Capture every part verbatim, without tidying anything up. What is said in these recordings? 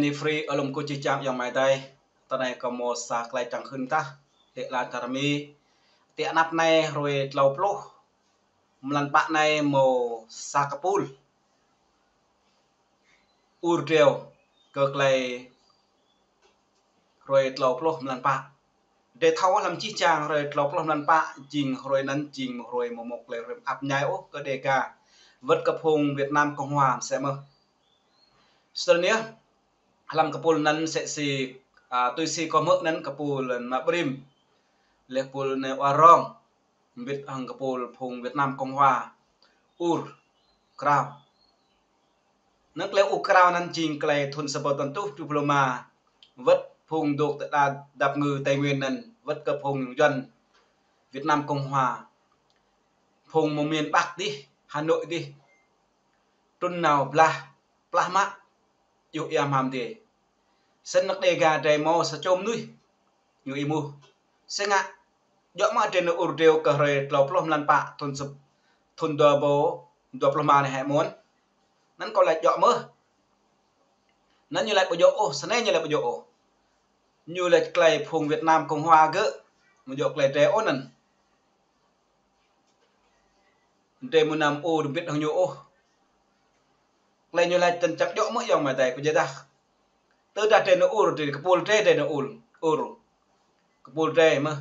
Anai Free alum kơ čih čang ayŏng amai adơi. Tơ anai kâo hmâo sa tơlơi čang hưn tah. Tĕ la čar Mi. Tĕ anăp anai hrơi tlâo pluh mlan pă anai hmâo sa kơpul ur driâo kơ tơlơi hrơi tlâo pluh mlan pă. Drơi thâo hlăm čih čang hrơi tlâo pluh mlan pă jing hrơi anŭn jing hrơi hmâo mơ̆ tơlơi hrơi ăp ñai ôh kơ Đêga. Wơ̆t kơ phung Việt Nam Cộng Hòa mơsĕ mơh. Sơl anai, hlăm kơpul anŭn mơsĕ si, a, tui si kâo hmư̆ anŭn kơpul anŭn mă brĭm. Leh kơpul anai Wa Rong, mbĭt hăng kơpul phung Việt Nam Cộng Hòa. Ur, krao. Anŭn tơlơi ur krao anŭn jing tơlơi thun sa rơbâo tơtuh pluh rơma. Wơ̆t phung dŏ tơlơi dăp ngư Tây Nguyên anŭn, wơ̆t kơ phung Yuăn Việt Nam Cộng Hòa. Phung mơ̆ miền Bắc dih, Hà Nội dih. Trŭn nao blah, plah mă, yua ia mham dê. Sĭt năk Đêga drơi hmâo sa čô mơnuih, ñu ih mŭh. Sĭt ngă, djơ̆ mơ̆ drơi nao ur driâo kơ hrơi tlâo pluh mlan pă thun sep-, thun dua rơbâo dua pluh rơma anai hĕ mơ̆n. Anŭn kâo laĭ djơ̆ mơ̆. Anŭn ñu laĭ ƀu djơ̆ ôh, sơnai ñu laĭ ƀu djơ̆ ôh. Ñu laĭ tơlơi phung Việt Nam Cộng Hòa gơ̆, ƀu djơ̆ tơlơi drơi ôh anŭn. Drơi mơnam ur mbĭt hăng ñu ôh. Tơlơi ñu laĭ tơ̆n čang djơ̆ mơ̆ ayŏng amai adơi kơ jơdah. Tơdah drơi nao ur, drơi kơpul drơi, drơi nao ur, ur. Kơpul drơi mơ̆,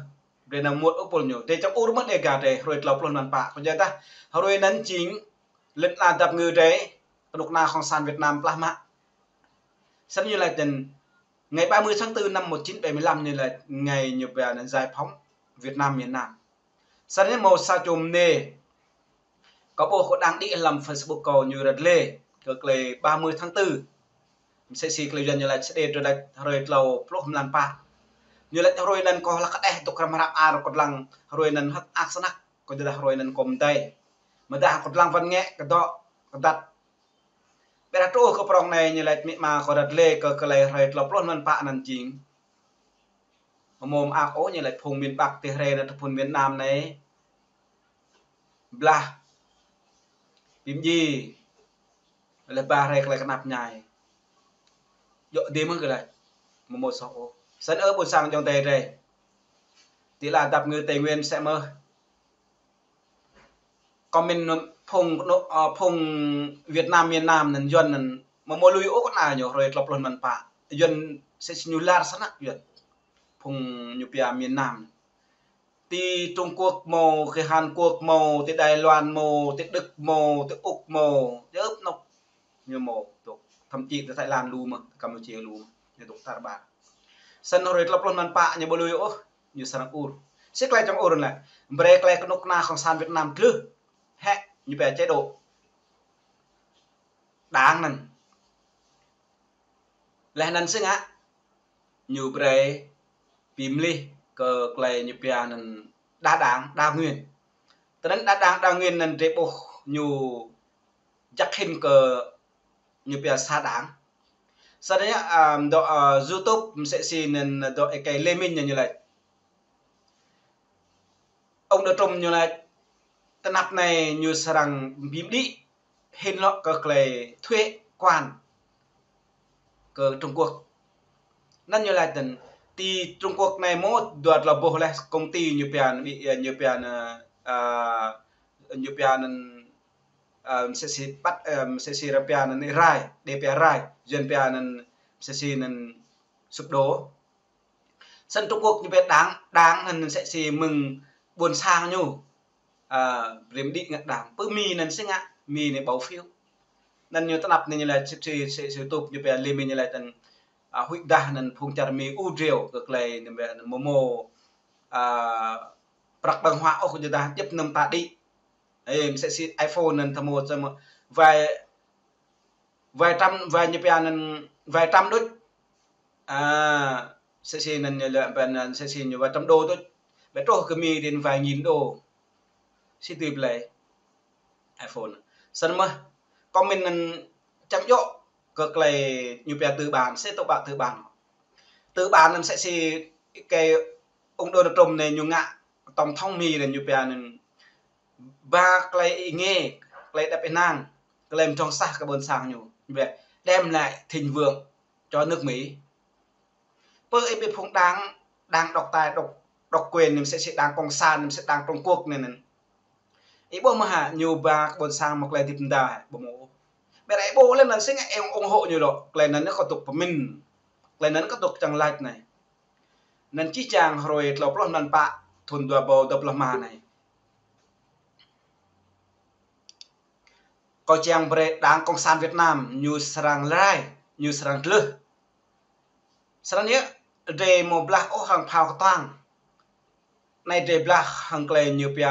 drơi nao mŭt ur kơpul ñu. Drơi čang ur mơ̆ Đêga drơi, hrơi tlâo pluh mlan pă kơ jơdah. Hrơi anŭn jing, lĕ la dăp ngư drơi, kơnuk kơna Cộng sản Việt Nam plah mă. Sĭt ñu laĭ tơ̆n, ngày ba mươi tháng tư năm một chín bảy mươi lăm ñu laĭ ngày ñu pia anŭn giải phóng Việt Nam miền Nam. Sĭt ñu hmâo sa čô mơnê. Kâo ƀuh kâo đăng đĭ hlăm Facebook kâo ñu ră lê kơ tơlơi ba mươi tháng tư. Mơsĕ si tơlơi Yuăn ñu laĭ sơđê drơi laĭ hrơi tlâo pluh mlan pă. Ñu laĭ hrơi anŭn kâo hlak kơđeh dŏ krăm hrăp ar kâo lăng hrơi anŭn hơ̆k ak snăk kâo jơdah hrơi anŭn kâo mơdai. Mơdah kâo lăng wăn ngĕ kơdŏ kơdăt. Ƀiădah truh kơ prŏng anai ñu laĭ mĭ ma kâo ră lê kơ tơlơi hrơi tlâo pluh mlan pă anŭn jing. Hmâo mơak ôh ñu laĭ phung miền Bắc tih hrơi anai tơ phung miền Nam anai. Blah. Pim ji. Leh ba hrơi tơlơi kơnăp ñai. Djơ̆ dê mơ̆ kơ laĭ. Hmâo mơ̆ soh ôh. Sĭt ơ ƀôn sang ayŏng adơi drơi. Tơlơi dăp ngư Tây Nguyên mơsĕ mơh. Kâo mĭn phung, ơ, phung Việt Nam miền Nam anŭn Yuăn anŭn hmâo mơ̆ lui ôh kơ anai ñu hrơi tlâo pluh mlan pă. Yuăn mơsĕ si ñu lar snăk Yuăn. Phung ñu pia miền Nam. Ti Trung Quốc hmâo, ti Hàn Quốc hmâo, ti Đài Loan hmâo, ti Đức hmâo, ti Úc hmâo, djơ̆ anŏ ñu hmâo, tŏ, thậm chí ti Thái Lan lu mơ̆, ti Campuchia lu mơ̆, ñu dŏ tar ƀar. Sĭt hrơi tlâo pluh mlan pă ñu ƀu lui ôh, ñu srăng ur. Sĭt tơlơi čang ur anŭn lĕ, brơi tơlơi kơnuk kơna Cộng sản Việt Nam tlưh, hĕ, ñu pia chế độ đảng anŭn. Leh anŭn sĭt ngă, ñu brơi bi mlih kơ tơlơi ñu pia anŭn đa đảng, đa nguyên. Tơdơi đa đảng, đa nguyên anŭn drơi ƀuh ñu jăk hĭn kơ ñu pia sa đảng. Sĭt anŭn, ơ, dŏ, ơ, YouTube mơsĕ si anŭn dŏ ơi kơi Lê Minh ñu laĭ. Ông Donald Trump ñu laĭ tơnap anai ñu srăng bi mđĭ hĭn lŏ kơ tơlơi thuế quan kơ Trung Quốc. Anŭn ñu laĭ tơ̆n ti Trung Quốc anai hmâo dua tlâo boh leh công ty ñu pia anŭn, ñu pia anŭn, ơ, ñu pia anŭn, ơ, mơsĕ si păt, ơ, mơsĕ si arăng pia anŭn rai, đe pia rai, Yuăn pia anŭn mơsĕ si anŭn sụp đổ. Sĭt Trung Quốc ñu pia đảng, đảng anŭn mơsĕ si mơ̆ng ƀôn sang ñu. Ơ, brơi mđĭ ngă đảng. Pơ Mi anŭn sĭt ngă, Mi anai bỏ phiếu. Anŭn ñu tơnap anai ñu laĭ sĭt si, si, si YouTube ñu pia Lê Minh ñu laĭ tơ̆n, ơ, huĭ dah anŭn phung čar Mi ur driâo kơ tơlơi anŭn pia anŭn hmâo mơ̆, ơ, prăk ƀơ̆ng huă ôh kơ jơdah djŏp anŭn ta đĭ. Ê, mơsĕ si iPhone anŭn tơhmô tơhmô vài, vài trăm, vài ñu pia anŭn vài trăm đôč. À, mơsĕ si anŭn ñu lĕ pia anŭn mơsĕ si ñu vài trăm đô đôč. Ƀĕ truh kơ Mi anŭn vài nghìn đô. Si tui blai iPhone. Sĭt mơh, kâo mĭn anŭn čang djơ̆ kơ tơlơi ñu pia tư bản, sĭt tŏ ƀă tư bản. Tư bản anŭn mơsĕ si ơi kơi ông Donald Trump anai ñu ngă tổng thống Mi anŭn ñu pia anŭn ba tơlơi ih ngă, tơlơi đăp ih năng, tơlơi mơdrŏng sah kơ ƀôn sang ñu. Ñu pia, đem lại thịnh vượng cho nước Mỹ. Pơ ih ƀing phung đảng, đảng độc tài, độc, độc quyền, anŭn mơsĕ si đảng Cộng sản, anŭn mơsĕ đảng Trung Quốc anŭn, anŭn. Ih ƀuh mơ̆ hă, ñu ba kơ ƀôn sang mơ̆ tơlơi hơdip mơda, ƀu hmâo. Ƀiădah ih ƀuh lĕ anŭn sĭt ngă ih ong, ong hŏ ñu lŏ, tơlơi anŭn kâo dŏ pơmĭn. Tơlơi anŭn kâo dŏ čang laĭ anai. Anŭn čih čang hrơi tlâo pluh mlan pă, thun dua rơbâo dua pluh rơma anai. Kâo čang brơi đảng Cộng sản Việt Nam, ñu srăng rai, ñu srăng tlưh. Srăng yơh, drei ƀu blah ôh hăng phao kơtuang. Anai drei blah hăng tơlơi ñu pia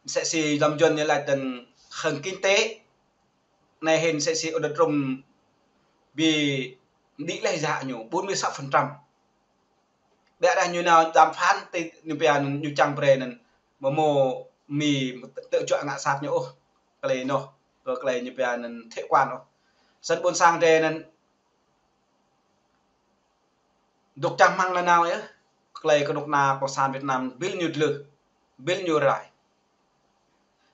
mơsĕ si lăm Yuan ñu laĭ tơ̆n hăng kinh tế. Anai hĭn mơsĕ si Donald Trump ƀu đĭ leh yă ñu, bốn mươi sáu phần trăm. Ƀiădah ñu nao đàm phán tơ ñu pia anŭn ñu čang brơi anŭn, ƀu hmâo Mi tơ čuă ngă sat ñu ôh. Tơlơi anŭn, tơlơi ñu pia anŭn thuế quan ôh. Sĭt ƀôn sang drei anŭn dŏ čang rơmang nanao yơh. Tơlơi kơnuk kơna Cộng sản Việt Nam ƀing ñu tlưh, ƀing ñu rai.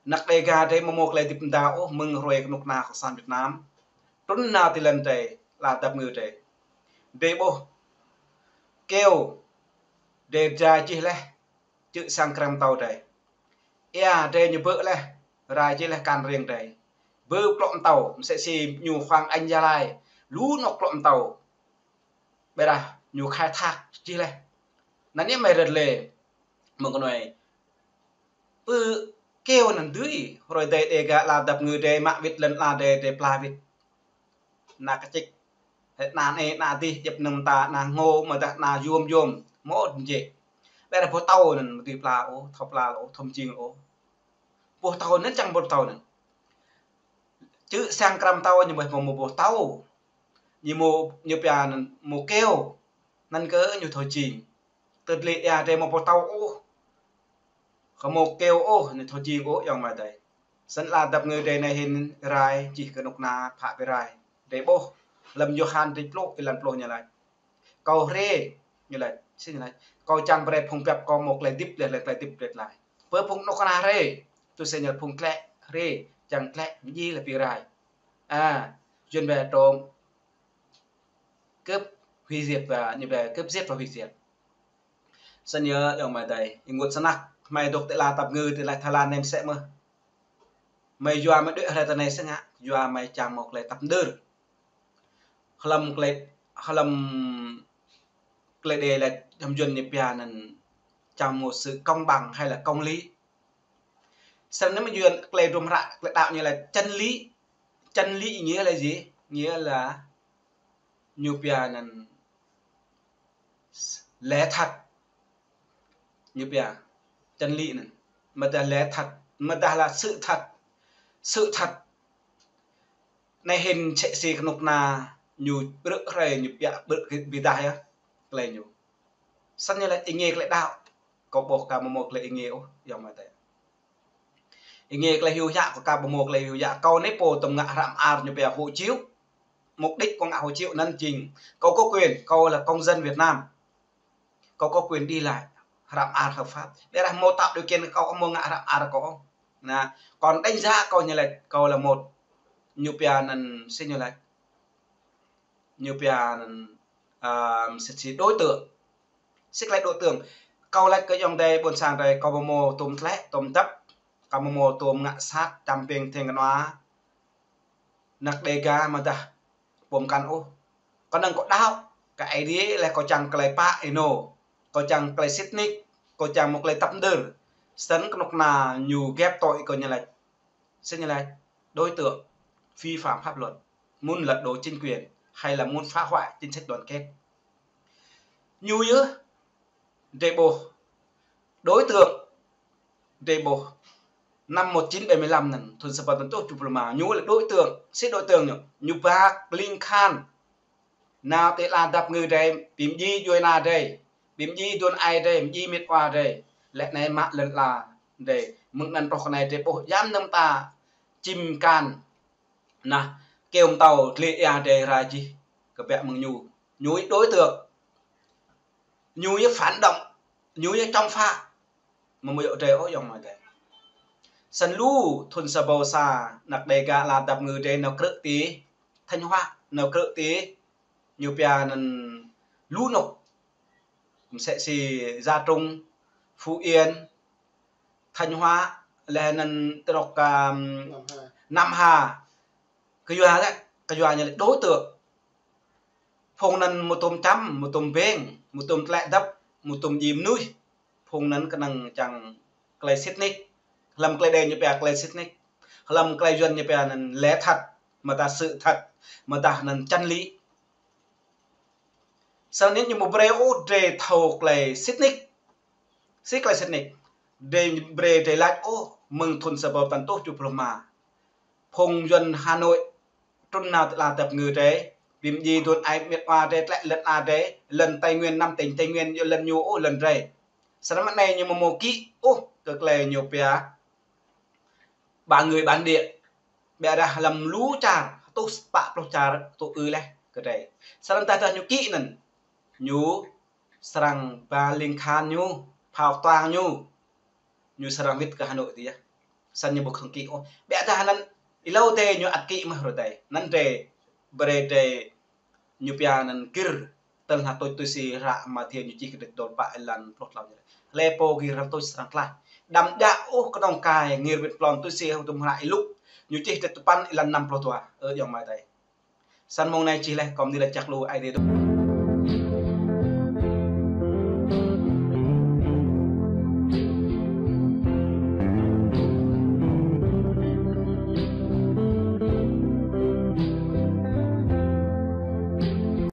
Anăk Đêga drei ƀu hmâo tơlơi hơdip mơda ôh mơ̆ng hrơi kơnuk kơna Cộng sản Việt Nam trŭn nao ti lŏn drei, ala dăp ngư drei. Drei ƀuh kơyâo drei rai čih leh čư̆ sang krăn pơtâo drei. Ia drei ñu bưp leh, rai čih leh akan riêng drei. Bưp klŏ pơtâo, mơsĕ si ñu Hoàng Anh Gia Lai, lu anŏ klŏ pơtâo. Ƀiădah ñu khai thác čih leh. Anŭn yơh mơ̆ rơ̆t lĕ mơ̆ng kơnuai. Pơ kơyâo anŭn dưi, hrơi drei Đêga ala dăp ngư drei mă wĭt lŏn ala drei, drei pla wĭt. Ană kơčĭk, hĕ, ană anai, ană adih, djŏp anŭn mơta, ană ngô, mơdah ană yôm yôm, mơ̆ djĕ. Ƀiădah boh pơtâo anŭn ƀu dưi pla ôh, thâo pla ôh, thâo mơjing ôh. Boh pơtâo anŭn čang boh pơtâo anŭn. Čư̆ sang krăn pơtâo ñu ƀu hmâo boh pơtâo. Ñu hmâo, ñu pia anŭn hmâo kơyâo. Anŭn kơ ñu thâo jing. Tơlơi ia drei ƀu hmâo pơtâo ôh, ƀu hmâo kơyâo ôh, anŭn thâo jing ôh ayŏng amai adơi. Sĭt ala dăp ngư drei anai hĭn rai, čih kơnuk kơna phă pơrai. Drei ƀuh, lăm Yôhan rĭm pluh, êlan pluh ñu laĭ. Kâo rai, ñu laĭ, sĭt ñu laĭ. Kâo čang brơi phung biăp kâo hmâo tơlơi hơdip, leh leh tơlơi hơdip tơlơi rai. Pơ phung kơnuk kơna rai, tui sĭt ñu phung tlĕ rai, čang tlĕ, mơjĭ leh pi rai. A, Yuan ƀe trôm cướp, hủy diệt và, ñu ƀe cướp giết và hủy diệt. Sĭt ñu ayŏng amai adơi, ih ngă sơnăk, hmâo dŏ ti ala dăp ngư, ti ala Thái Lan anai mơsĕ mơ̆n. Hmâo yua hmâo đuaĭ hrơi tơ anai sĭt ngă, yua hmâo čang hmâo tơlơi tăp mơdơr. Hlăm tơlơi, hlăm tơlơi đe lĕ, hăm Yuan ñu pia anŭn čang hmâo sự công bằng hay là công lý. Sĭt anŭn mơ̆ Yuan tơlơi hrŏm hră, tơlơi đăo ñu laĭ chân lý. Chân lý nghĩa là gì? Nghĩa là ñu pia anŭn lẽ thật. Ñu pia chân lý anŭn. Mơdah lẽ thật, mơdah là sự thật. Sự thật. Anai hĭn mơsĕ si kơnuk kơna ñu brư̆ rai ñu pia brư̆ kơ ƀiădah yơh. Tơlơi ñu. Sĭt ñu laĭ ih ngă tơlơi đăo. Kâo ƀuh kâo ƀu hmâo tơlơi ih ngă ôh, ayŏng amai adơi. Ih ngă tơlơi hyu hiăk, kâo ƀu hmâo tơlơi hyu hiăk. Kâo anai pô tơm ngă hră mơar ñu pia hộ chiếu. Mục đích kâo ngă hộ chiếu anŭn jing kâo có quyền, kâo là công dân Việt Nam. Kâo có quyền đi lại, hră mơar hợp pháp. Ƀiădah hmâo tạo điều kiện kâo ƀu hmâo ngă hră mơar kâo. Anŭn, còn đánh giá kâo ñu laĭ, kâo là một, ñu pia anŭn, sĭt ñu laĭ. Ñu pia anŭn, à, sĭt si đối tượng. Sĭt laĭ đối tượng. Kâo laĭ kơ ayŏng adơi ƀôn sang drei, kâo ƀu hmâo tôm tlĕ, tôm dăp. Kâo ƀu hmâo tôm ngă sat, čăm ping thing kơnua. Anăk Đêga mơdah pô mơkăn ôh. Kâo năng kâo đăo, kơ Ơi Adai leh kâo čang tơlơi pă ênô. Kâo čang tơlơi sĭt nik, kâo čang hmâo tơlơi tăp mơdơr. Sĭt kơnuk kơna ñu gĕp tui kâo ñu laĭ. Sĭt ñu laĭ, đối tượng vi phạm pháp luật, muốn lật đổ chính quyền hay là muốn phá hoại chính sách đoàn kết. Ñu yơh, drei ƀuh, đối tượng, drei ƀuh, năm một chín bảy mươi lăm anŭn, thun sa rơbâo tơjuh pluh rơma, ñu là đối tượng, sĭt đối tượng ñu, ñu ba kling khan, nao ti ala dăp ngư drei, ƀing mơjĭ djuai ana drei, ƀing mơjĭ djuai ơi drei, mơjĭ mĕt wa drei, leh anai mă lŏn ala drei, mơ̆ng anŭn truh kơ anai drei ƀuh, yăm nơm ta, čim kan, anŭn, kơyâo pơtâo, tơlơi ia drei rai čih, kơ biă mơ̆ng ñu, ñu yơh đối tượng, ñu yơh phản động, ñu yơh chống phá. Mơ̆ mơ̆ yua drei ôh ayŏng amai adơi. Sĭt lu thun sa rơbâo sa anăk Đêga ala dăp ngư drei nao krư̆ ti Thanh Hóa. nao krư̆ tih, ñu pia anŭn lu anŏ. Msĕ si Gia Trung, Phú Yên, Thanh Hóa, laih anŭn tơnŏk, ưm, Nam Hà. Nam Hà. Kơyua lĕ, kơyua ñu lĕ đối tượng. Phung anŭn mơtôm čăm, mơtôm beng, mơtôm tlĕ dăp, mơtôm djim mơnuih. Phung anŭn kơnơ̆ng čang klei sĭt nik. Hlăm klei Êđê ñu pia klei sĭt nik. Hlăm klei Yuan ñu pia anŭn lẽ thật, mơta sự thật, mơta anŭn chân lý. Sĭt nik ñu mơ̆ brơi ôh drơi thâo klei sĭt nik. Si klei sĭt nik. Drơi brơi drơi lač ôh mơ̆ng thŭn sa rơbâo păn rơtuh tơjuh pluh rơma. Phung Yuan Hà Nội trŭn nao tơla tơpơngư drơi. Bim dji dun ai miet wa drơi tlĕ lŏn a drơi. Lŏn Tây Nguyên, năm tỉnh Tây Nguyên, yua lŏn ñu ôh lŏn drơi. Sĭt mơ̆ng anai ñu mơ̆ mơ̆ kĭ ôh kơ klei ñu pia ba người bản địa. Ƀiădah hlăm lu čar, rơtuh pă pluh čar, rơtuh ư laih kơ drơi. Sĭt tơdah ñu kĭ anŭn. Ñu srăng ba ling khan ñu, phao tuang ñu. Ñu srăng wĭt kơ Hà Nội tih yơh. Sĭt ñu ƀu khŏng kĭ ôh. Ƀiădah anŭn, hlâo drơi ñu ăt kĭ mơ̆ rơdai. Anŭn drơi, brơi drơi, ñu pia anŭn gir, tơl hơnăl tui, tui si hră Mathiơ ñu čih kơ drơi dua pă êlan pluh klâo ñu. Hlơi pô gir hơnăl tui srăng tlaih. Đăm djă ôh kơnơ̆ng kai, gir wĭt plon tui si hơdôm hră Y-Luk, ñu čih drơi tơpăn êlan năm pluh dua. Ơ ayŏng amai adơi. Sĭt mơ̆ng anai čih laih kơ mơ̆ng anai lač čăk lu Ơi Adai dŏ.